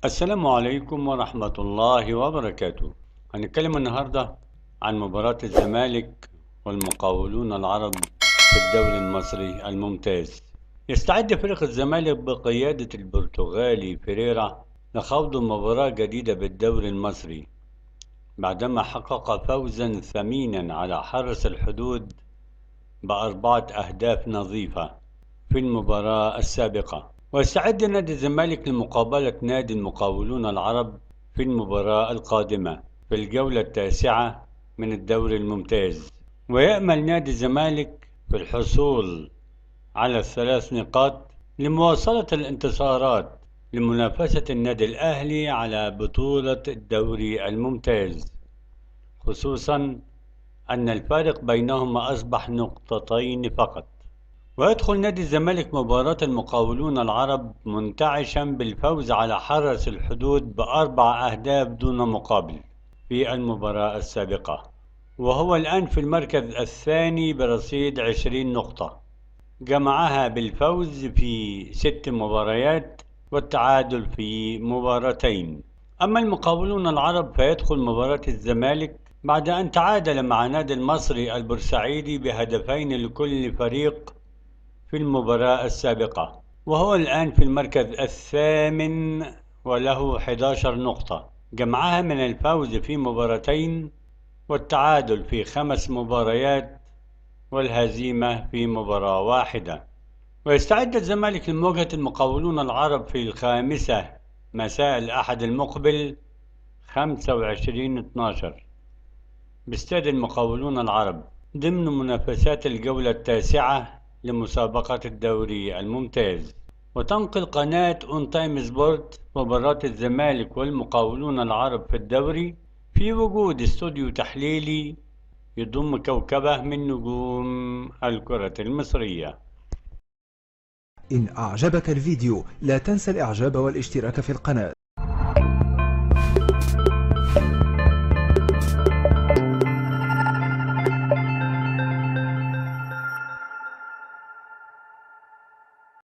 السلام عليكم ورحمة الله وبركاته. هنتكلم النهاردة عن مباراة الزمالك والمقاولون العرب في الدوري المصري الممتاز. يستعد فريق الزمالك بقيادة البرتغالي فيريرا لخوض مباراة جديدة بالدوري المصري بعدما حقق فوزا ثمينا على حرس الحدود ب4 أهداف نظيفة في المباراة السابقة. ويستعد نادي الزمالك لمقابلة نادي المقاولون العرب في المباراة القادمة في الجولة 9 من الدوري الممتاز. ويأمل نادي الزمالك في الحصول على 3 نقاط لمواصلة الانتصارات لمنافسة النادي الأهلي على بطولة الدوري الممتاز، خصوصا أن الفارق بينهما أصبح 2 نقطة فقط. ويدخل نادي الزمالك مباراة المقاولون العرب منتعشا بالفوز على حرس الحدود ب4 أهداف دون مقابل في المباراة السابقة، وهو الآن في المركز الثاني برصيد 20 نقطة جمعها بالفوز في 6 مباريات والتعادل في مباراتين. أما المقاولون العرب فيدخل مباراة الزمالك بعد أن تعادل مع نادي المصري البورسعيدي بهدفين لكل فريق في المباراة السابقة، وهو الآن في المركز الثامن وله 11 نقطة جمعها من الفوز في مباراتين والتعادل في 5 مباريات والهزيمة في مباراة واحدة. ويستعد الزمالك لمواجهة المقاولون العرب في 5 مساء الأحد المقبل 25/12 باستاد المقاولون العرب ضمن منافسات الجولة 9 لمسابقة الدوري الممتاز. وتنقل قناة اون تايم سبورت مباراة الزمالك والمقاولون العرب في الدوري في وجود استوديو تحليلي يضم كوكبة من نجوم الكرة المصرية. إن أعجبك الفيديو لا تنسى الإعجاب والاشتراك في القناة.